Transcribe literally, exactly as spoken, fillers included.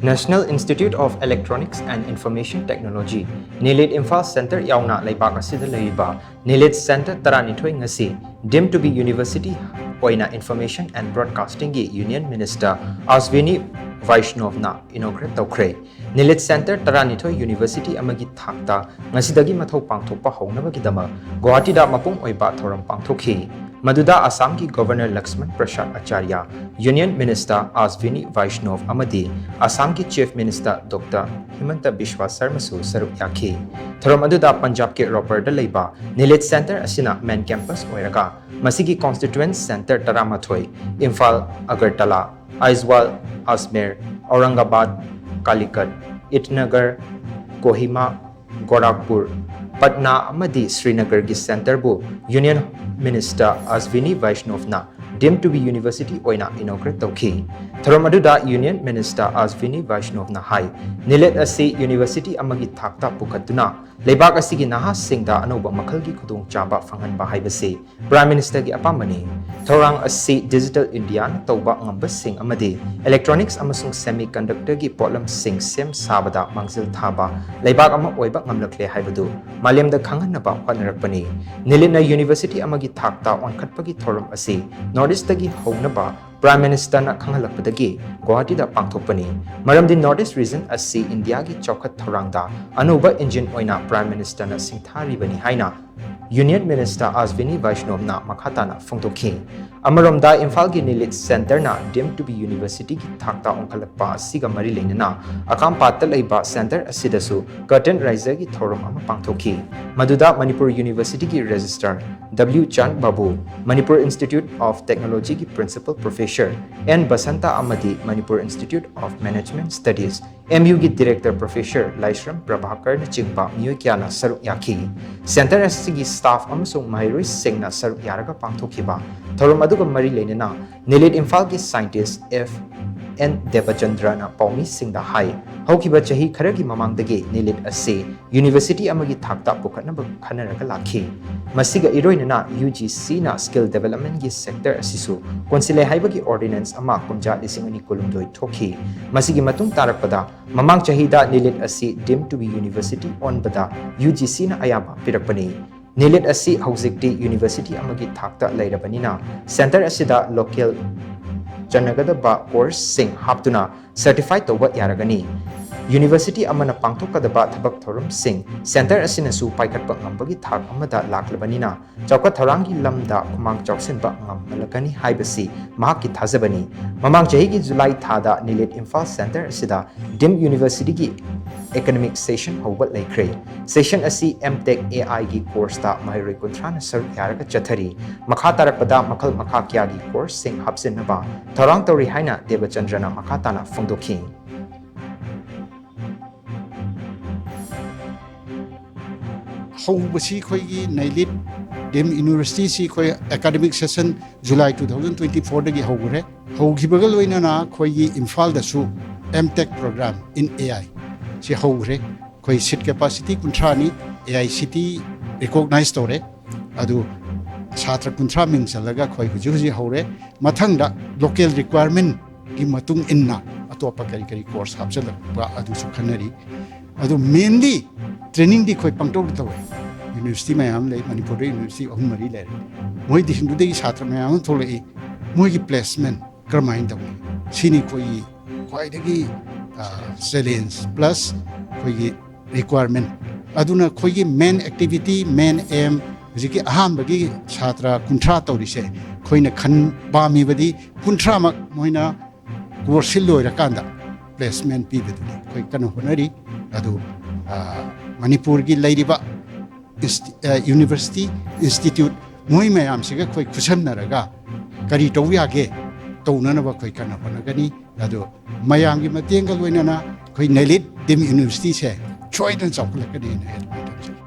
National Institute of Electronics and Information Technology, NIELIT Imphal centre ꯌꯥꯎꯅ ꯂꯩꯕꯥꯛ ꯑꯁꯤꯗ ꯂꯩꯔꯤꯕ ꯅꯤꯂꯤꯠ ꯁꯦꯟꯇꯔ ꯇꯔꯥꯅꯤꯊꯣꯏ ꯉꯁꯤ Deemed to be University ꯑꯣꯏꯅ Information and Broadcastingꯒꯤ Union Minister Ashwini Vaishnaw inaugurate ꯇꯧꯈ꯭ꯔꯦ꯫ ꯅꯤꯂꯤꯠ ꯁꯦꯟꯇꯔ ꯇꯔꯥꯅꯤꯊꯣꯏ ꯌꯨꯅꯤꯚꯔꯁꯤꯇꯤ ꯑꯃꯒꯤ ꯊꯥꯛꯇ ꯉꯁꯤꯗꯒꯤ ꯃꯊꯧ ꯄꯥꯡꯊꯣꯛꯄ ꯍꯧꯅꯕꯒꯤꯗꯃꯛ ꯒꯨꯋꯥꯍꯥꯇꯤꯗ ꯃꯄꯨꯡ ꯑꯣꯏꯕ ꯊꯧꯔꯝ ꯄꯥꯡꯊꯣꯛꯈꯤ꯫ ꯃꯗꯨꯗ ꯑꯁꯥꯝꯒꯤ ꯒꯣꯚꯔꯅꯔ ꯂꯛꯁꯃꯟ ꯄ꯭ꯔꯁꯥꯗ ꯑꯆꯥꯔꯌ, ꯌꯨꯅꯤꯌꯟ ꯃꯤꯅꯤꯁꯇꯔ ꯑꯁ꯭ꯋꯤꯅꯤ ꯋꯥꯏꯁꯅꯣꯚ ꯑꯃꯗꯤ ꯑꯁꯥꯝꯒꯤ ꯆꯤꯐ ꯃꯤꯅꯤꯁꯇꯔ ꯗꯣꯛꯇꯔ ꯍꯤꯃꯟꯇ ꯕꯤꯁ꯭ꯋ ꯁꯔꯃꯁꯨ ꯁꯔꯨꯛ ꯌꯥꯈꯤ꯫ ꯊꯧꯔꯝ ꯑꯗꯨꯗ ꯄꯟꯖꯥꯕꯀꯤ ꯔꯣꯄꯔꯗ ꯂꯩꯕ ꯅꯤꯂꯤꯠ ꯁꯦꯟꯇꯔ ꯑꯁꯤꯅ ꯃꯦꯟ ꯀꯦꯝꯄꯁ ꯑꯣꯏꯔꯒ ꯃꯁꯤꯒꯤ ꯀꯣꯟꯁꯇꯤꯇ꯭ꯌꯨꯌꯦꯟꯁ ꯁꯦꯟꯇꯔ ꯇꯔꯥꯃꯥꯊꯣꯏ, ꯏꯝꯐꯥꯜ, ꯑꯒꯔꯇꯂꯥ, ꯑꯥꯏꯖꯋꯥꯜ, ꯑꯖꯃꯦꯔ, ꯑꯧꯔꯪꯒꯕꯥꯗ, ꯀꯥꯂꯤꯀꯠ, ꯏꯇꯅꯒꯔ, ꯀꯣꯍꯤꯃꯥ, ꯒꯣꯔꯥꯈꯄꯨꯔ, ꯄꯠꯅꯥ ꯑꯃꯗꯤ ꯁ꯭ꯔꯤꯅꯒꯔꯒꯤ ꯁꯦꯟꯇꯔꯕꯨ ꯌꯨꯅꯤꯌꯟ ꯃꯤꯅꯤꯁꯇꯔ ꯑꯁ꯭ꯋꯤꯅꯤ ꯋꯥꯏꯁꯅꯣꯚꯅ Deemed to be University ꯑꯣꯏꯅ ꯏꯅꯣꯒ꯭ꯔꯦꯠ ꯇꯧꯈꯤ꯫ ꯊꯧꯔꯝ ꯑꯗꯨꯗ ꯌꯨꯅꯤꯌꯟ ꯃꯤꯅꯤꯁꯇꯔ ꯑꯁ꯭ꯋꯤꯅꯤ ꯋꯥꯏꯁꯅꯣꯚꯅ ꯍꯥꯏ, ꯅꯤꯂꯤꯠ ꯑꯁꯤ ꯌꯨꯅꯤꯚꯔꯁꯤꯇꯤ ꯑꯃꯒꯤ ꯊꯥꯛꯇ ꯄꯨꯈꯠꯇꯨꯅ ꯂꯩꯕꯥꯛ ꯑꯁꯤꯒꯤ ꯅꯍꯥꯁꯤꯡꯗ ꯑꯅꯧꯕ ꯃꯈꯜꯒꯤ ꯈꯨꯗꯣꯡꯆꯥꯕ ꯐꯪꯍꯟꯕ ꯍꯥꯏꯕꯁꯤ ꯄ꯭ꯔꯥꯏꯝ ꯃꯤꯅꯤꯁꯇꯔꯒꯤ ꯑꯄꯥꯝꯕꯅꯤ꯫ ꯊꯧꯔꯥꯡ ꯑꯁꯤ ꯗꯤꯖꯤꯇꯦꯜ ꯏꯟꯗꯤꯌꯥꯅ ꯇꯧꯕ ꯉꯝꯕꯁꯤꯡ ꯑꯃꯗꯤ ꯏꯂꯦꯛꯇ꯭ꯔꯣꯅꯤꯛꯁ ꯑꯃꯁꯨꯡ ꯁꯦꯃꯤ ꯀꯟꯗꯛꯇꯔꯒꯤ ꯄꯣꯠꯂꯝꯁꯤꯡ ꯁꯦꯝ ꯁꯥꯕꯗ ꯃꯥꯡꯖꯤꯜ ꯊꯥꯕ ꯂꯩꯕꯥꯛ ꯑꯃ ꯑꯣꯏꯕ ꯉꯝꯂꯛꯂꯦ ꯍꯥꯏꯕꯗꯨ ꯃꯥꯂꯦꯝꯗ ꯈꯪꯍꯟꯅꯕ ꯍꯣꯠꯅꯔꯛꯄꯅꯤ꯫ ꯅꯤꯂꯤꯠꯅ ꯌꯨꯅꯤꯚꯔꯁꯤꯇꯤ ꯑꯃꯒꯤ ꯊꯥꯛꯇ ꯑꯣꯟꯈꯠꯄꯒꯤ ꯊꯧꯔꯝ ꯑꯁꯤ ꯅꯣꯔꯠ ꯏꯁꯇꯒꯤ ꯍꯧꯅꯕ ꯄ꯭ꯔꯥꯏꯝ ꯃꯤꯅꯤꯁꯇꯔꯅ ꯈꯪꯍꯜꯂꯛꯄꯗꯒꯤ ꯒꯨꯋꯥꯍꯥꯇꯤꯗ ꯄꯥꯡꯊꯣꯛꯄꯅꯤ꯫ ꯃꯔꯝꯗꯤ ꯅꯣꯔꯠ ꯏꯁ ꯔꯤꯖꯟ ꯑꯁꯤ ꯏꯟꯗꯤꯌꯥꯒꯤ ꯆꯥꯎꯈꯠ ꯊꯧꯔꯥꯡꯗ ꯑꯅꯧꯕ ꯏꯟꯖꯤꯟ ꯑꯣꯏꯅ ꯄ꯭ꯔꯥꯏꯝ ꯃꯤꯅꯤꯁꯇꯔꯅ ꯁꯤꯡꯊꯥꯔꯤꯕꯅꯤ ꯍꯥꯏꯅ ꯌꯨꯅꯤꯌꯟ ꯃꯤꯅꯤꯁꯇꯔ ꯑꯁ꯭ꯋꯤꯅꯤ ꯋꯥꯏꯁꯅꯣꯚꯅ ꯃꯈꯥ ꯇꯥꯅ ꯐꯣꯡꯗꯣꯛꯈꯤ꯫ ꯑꯃꯔꯣꯝꯗ ꯏꯝꯐꯥꯜꯒꯤ ꯅꯤꯂꯤꯠ ꯁꯦꯟꯇꯔꯅ Deemed to be Universityꯒꯤ ꯊꯥꯛꯇ ꯑꯣꯟꯈꯠꯂꯛꯄ ꯑꯁꯤꯒ ꯃꯔꯤ ꯂꯩꯅꯅ ꯑꯀꯥꯝꯄꯥꯠꯇ ꯂꯩꯕ ꯁꯦꯟꯇꯔ ꯑꯁꯤꯗꯁꯨ ꯀꯇꯟ ꯔꯥꯏꯖꯔꯒꯤ ꯊꯧꯔꯝ ꯑꯃ ꯄꯥꯡꯊꯣꯛꯈꯤ꯫ ꯃꯗꯨꯗ ꯃꯅꯤꯄꯨꯔ ꯌꯨꯅꯤꯚꯔꯁꯤꯇꯤꯒꯤ ꯔꯦꯖꯤꯁꯇ꯭ꯔꯥꯔ ꯗꯕ꯭ꯂꯤꯎ ꯆꯥꯟ ꯕꯥꯕꯨ, ꯃꯅꯤꯄꯨꯔ ꯏꯟꯁꯇꯤꯇ꯭ꯌꯨꯠ ꯑꯣꯐ ꯇꯦꯛꯅꯣꯂꯣꯖꯤꯒꯤ ꯄ꯭ꯔꯤꯟꯁꯤꯄꯜ ꯄ꯭ꯔꯣꯐꯦꯁꯔ ꯑꯦꯟ ꯕꯁꯟꯇ ꯑꯃꯗꯤ Manipur institute of management studies, M ꯌꯨꯒꯤ ꯗꯤꯔꯦꯛꯇꯔ ꯄ꯭ꯔꯣꯐꯦꯁꯔ ꯂꯥꯏꯁ꯭ꯔꯝ ꯄ꯭ꯔꯚꯥꯀꯔꯅꯆꯤꯡꯕ ꯃꯤꯑꯣꯏ ꯀꯌꯥꯅ ꯁꯔꯨꯛ ꯌꯥꯈꯤ꯫ ꯁꯦꯟꯇꯔ ꯑꯁꯤꯒꯤ ꯁ꯭ꯇꯥꯐ ꯑꯃꯁꯨꯡ ꯃꯍꯩꯔꯣꯏꯁꯤꯡꯅ ꯁꯔꯨꯛ ꯌꯥꯔꯒ ꯄꯥꯡꯊꯣꯛꯈꯤꯕ ꯊꯧꯔꯝ ꯑꯗꯨꯒ ꯃꯔꯤ ꯂꯩꯅꯅ ꯅꯤꯂꯤꯠ ꯏꯝꯐꯥꯜꯒꯤ ꯁꯥꯏꯟꯇꯤꯁ ꯑꯦꯐ ꯑꯦꯟ ꯗꯦꯕꯆꯟꯗ꯭ꯔꯅ ꯄꯥꯎꯃꯤꯁꯤꯡꯗ ꯍꯥꯏ꯫ ꯍꯧꯈꯤꯕ ꯆꯍꯤ ꯈꯔꯒꯤ ꯃꯃꯥꯡꯗꯒꯤ ꯅꯤꯂꯤꯠ ꯑꯁꯤ ꯌꯨꯅꯤꯚꯔꯁꯤꯇꯤ ꯑꯃꯒꯤ ꯊꯥꯛꯇ ꯄꯨꯈꯠꯅꯕ ꯈꯟꯅꯔꯒ ꯂꯥꯛꯈꯤ꯫ ꯃꯁꯤꯒ ꯏꯔꯣꯏꯅꯅ ꯌꯨ ꯖꯤ ꯁꯤꯅ ꯁ꯭ꯀꯤꯜ ꯗꯤꯕꯦꯂꯞꯃꯦꯟꯒꯤ ꯁꯦꯛꯇꯔ ꯑꯁꯤꯁꯨ ꯀꯣꯟꯁꯤꯜꯂꯦ ꯍꯥꯏꯕꯒꯤ ꯑꯣꯔꯗꯤꯅꯦꯟꯁ ꯑꯃ ꯀꯨꯝꯖꯥ ꯂꯤꯁꯤꯡ ꯑꯅꯤ ꯀꯨꯟꯍꯨꯝꯗꯣꯏ ꯊꯣꯛꯈꯤ꯫ ꯃꯁꯤꯒꯤ ꯃꯇꯨꯡ ꯇꯥꯔꯛꯄꯗ ꯃꯃꯥꯡ ꯆꯍꯤꯗ ꯅꯤꯂꯤꯠ ꯑꯁꯤ deemed to be university ꯑꯣꯟꯕꯗ ꯌꯨ ꯖꯤ ꯁꯤꯅ ꯑꯌꯥꯕ ꯄꯤꯔꯛꯄꯅꯤ꯫ ꯅꯤꯂꯤꯠ ꯑꯁꯤ ꯍꯧꯖꯤꯛꯇꯤ ꯌꯨꯅꯤꯚꯔꯁꯤꯇꯤ ꯑꯃꯒꯤ ꯊꯥꯛꯇ ꯂꯩꯔꯕꯅꯤꯅ ꯁꯦꯟꯇꯔ ꯑꯁꯤꯗ ꯂꯣꯀꯦꯜ ꯆꯟꯅꯒꯗꯕ ꯀꯣꯔꯁꯁꯤꯡ ꯍꯥꯞꯇꯨꯅ ꯁꯔꯇꯤꯐꯥꯏ ꯇꯧꯕ ꯌꯥꯔꯒꯅꯤ꯫ ꯌꯨꯅꯤꯚꯔꯁꯤꯇꯤ ꯑꯃꯅ ꯄꯥꯡꯊꯣꯛꯀꯗꯕ ꯊꯕꯛ ꯊꯧꯔꯝꯁꯤꯡ ꯁꯦꯟꯇꯔ ꯑꯁꯤꯅꯁꯨ ꯄꯥꯏꯈꯠꯄ ꯉꯝꯕꯒꯤ ꯊꯥꯛ ꯑꯃꯗ ꯂꯥꯛꯂꯕꯅꯤꯅ ꯆꯥꯎꯈꯠ ꯊꯧꯔꯥꯡꯒꯤ ꯂꯝꯗ ꯈꯨꯃꯥꯡ ꯆꯥꯎꯁꯤꯟꯕ ꯉꯝꯂꯛꯀꯅꯤ ꯍꯥꯏꯕꯁꯤ ꯃꯍꯥꯛꯀꯤ ꯊꯥꯖꯕꯅꯤ꯫ ꯃꯃꯥꯡ ꯆꯍꯤꯒꯤ ꯖꯨꯂꯥꯏ ꯊꯥꯗ ꯅꯤꯂꯤꯠ ꯏꯝꯐꯥꯜ ꯁꯦꯟꯇꯔ ꯑꯁꯤꯗ ꯗꯤꯝ ꯌꯨꯅꯤꯚꯔꯁꯤꯇꯤꯒꯤ ꯑꯦꯀꯥꯗꯃꯤꯛ ꯁꯦꯁꯟ ꯍꯧꯕ ꯂꯩꯈ꯭ꯔꯦ꯫ ꯁꯦꯁꯟ ꯑꯁꯤ ꯑꯦꯝ ꯇꯦꯛ ꯑꯦ ꯑꯥꯏꯒꯤ ꯀꯣꯔꯁꯇ ꯃꯍꯩꯔꯣꯏ ꯀꯨꯟꯊ꯭ꯔꯥꯅ ꯁꯔꯨꯛ ꯌꯥꯔꯒ ꯆꯠꯊꯔꯤ꯫ ꯃꯈꯥ ꯇꯥꯔꯛꯄꯗ ꯃꯈꯜ ꯃꯈꯥ ꯀꯌꯥꯒꯤ ꯀꯣꯔꯁꯁꯤꯡ ꯍꯥꯞꯆꯤꯟꯅꯕ ꯊꯧꯔꯥꯡ ꯇꯧꯔꯤ ꯍꯥꯏꯅ ꯗꯦꯕꯆꯟꯗ꯭ꯔꯅ ꯃꯈꯥ ꯇꯥꯅ ꯐꯣꯡꯗꯣꯛꯈꯤ꯫ ꯍꯧꯕꯁꯤ ꯑꯩꯈꯣꯏꯒꯤ ꯅꯥꯏꯂꯤꯠ ꯗꯤꯝ ꯌꯨꯅꯤꯚꯔꯁꯤꯇꯤꯁꯤ ꯑꯩꯈꯣꯏ academic session July two thousand twenty ꯐꯣꯔꯗꯒꯤ ꯍꯧꯈ꯭ꯔꯦ꯫ ꯍꯧꯈꯤꯕꯒ ꯂꯣꯏꯅꯅ ꯑꯩꯈꯣꯏꯒꯤ ꯏꯝꯐꯥꯜꯗꯁꯨ M take programme in A I C ꯍꯧꯈ꯭ꯔꯦ꯫ ꯑꯩꯈꯣꯏ ꯁꯤꯠ capacity ꯀꯨꯟꯊ꯭ꯔꯥꯅꯤ, A I C T recognise ꯇꯧꯔꯦ꯫ ꯑꯗꯨ ꯁꯥꯇ꯭ꯔ ꯀꯨꯟꯊ꯭ꯔꯥ ꯃꯤꯡ ꯆꯜꯂꯒ ꯑꯩꯈꯣꯏ ꯍꯧꯖꯤꯛ ꯍꯧꯖꯤꯛ ꯍꯧꯔꯦ꯫ ꯃꯊꯪꯗ ꯂꯣꯀꯦꯜ ꯔꯤꯀ꯭ꯋꯥꯌꯔꯃꯦꯟꯒꯤ ꯃꯇꯨꯡ ꯏꯟꯅ ꯑꯇꯣꯞꯄ ꯀꯔꯤ ꯀꯔꯤ ꯀꯣꯔꯁ ꯍꯥꯞꯆꯤꯜꯂꯛꯄ ꯑꯗꯨꯁꯨ ꯈꯟꯅꯔꯤ꯫ ꯑꯗꯨ ꯃꯦꯟꯂꯤ ꯇ꯭ꯔꯦꯅꯤꯡꯗꯤ ꯑꯩꯈꯣꯏ ꯄꯪꯇꯧꯗ ꯇꯧꯋꯦ꯫ ꯌꯨꯅꯤꯚꯔꯁꯤꯇꯤ ꯃꯌꯥꯝ ꯂꯩ, ꯃꯅꯤꯄꯨꯔꯗ ꯌꯨꯅꯤꯚꯔꯁꯤꯇꯤ ꯑꯍꯨꯝ ꯃꯔꯤ ꯂꯩꯔꯦ꯫ ꯃꯣꯏꯗꯤꯁꯤꯡꯗꯨꯗꯒꯤ ꯁꯥꯇ꯭ꯔ ꯃꯌꯥꯝ ꯑꯃ ꯊꯣꯛꯂꯛꯏ꯫ ꯃꯣꯏꯒꯤ ꯄ꯭ꯂꯦꯁꯃꯦꯟ ꯀꯔꯝꯍꯥꯏꯅ ꯇꯧꯅꯤ? ꯁꯤꯅꯤ ꯑꯩꯈꯣꯏꯒꯤ ꯈ꯭ꯋꯥꯏꯗꯒꯤ ꯆꯦꯂꯦꯟꯖ ꯄ꯭ꯂꯁ ꯑꯩꯈꯣꯏꯒꯤ ꯔꯤꯀ꯭ꯋꯥꯌꯔꯃꯦꯟ꯫ ꯑꯗꯨꯅ ꯑꯩꯈꯣꯏꯒꯤ ꯃꯦꯟ ꯑꯦꯛꯇꯤꯚꯤꯇꯤ, ꯃꯦꯟ ꯑꯦꯝ, ꯍꯧꯖꯤꯛꯀꯤ ꯑꯍꯥꯟꯕꯒꯤ ꯁꯥꯇ꯭ꯔ ꯀꯨꯟꯊ꯭ꯔꯥ ꯇꯧꯔꯤꯁꯦ, ꯑꯩꯈꯣꯏꯅ ꯈꯟ ꯄꯥꯝꯃꯤꯕꯗꯤ ꯀꯨꯟꯊ꯭ꯔꯥꯃꯛ ꯃꯣꯏꯅ ꯀꯣꯔꯁꯁꯤ ꯂꯣꯏꯔꯀꯥꯟꯗ ꯄ꯭ꯂꯦꯁꯃꯦꯟ ꯄꯤꯕꯗꯨꯅꯤ ꯑꯩꯈꯣꯏ ꯀꯟꯅ ꯍꯣꯠꯅꯔꯤ꯫ ꯑꯗꯨ ꯃꯅꯤꯄꯨꯔꯒꯤ ꯂꯩꯔꯤꯕ ꯌꯨꯅꯤꯚꯔꯁꯤꯇꯤ, ꯏꯟꯁꯇꯤꯇ꯭ꯌꯨꯠ, ꯃꯣꯏ ꯃꯌꯥꯝꯁꯤꯒ ꯑꯩꯈꯣꯏ ꯈꯨꯠꯁꯝꯅꯔꯒ ꯀꯔꯤ ꯇꯧꯕ ꯌꯥꯒꯦ ꯇꯧꯅꯅꯕ ꯑꯩꯈꯣꯏ ꯀꯟꯅ ꯍꯣꯠꯅꯒꯅꯤ꯫ ꯑꯗꯣ ꯃꯌꯥꯝꯒꯤ ꯃꯇꯦꯡꯒ ꯂꯣꯏꯅꯅ ꯑꯩꯈꯣꯏ ꯅꯦꯂꯤꯠ ꯗꯤꯝ ꯌꯨꯅꯤꯚꯔꯁꯤꯇꯤꯁꯦ ꯁꯣꯏꯗꯅ ꯆꯥꯎꯈꯠꯂꯛꯀꯅꯤꯅ ꯑꯩ ꯑꯗꯨꯃꯥꯏꯅ ꯊꯝꯖꯒꯦ꯫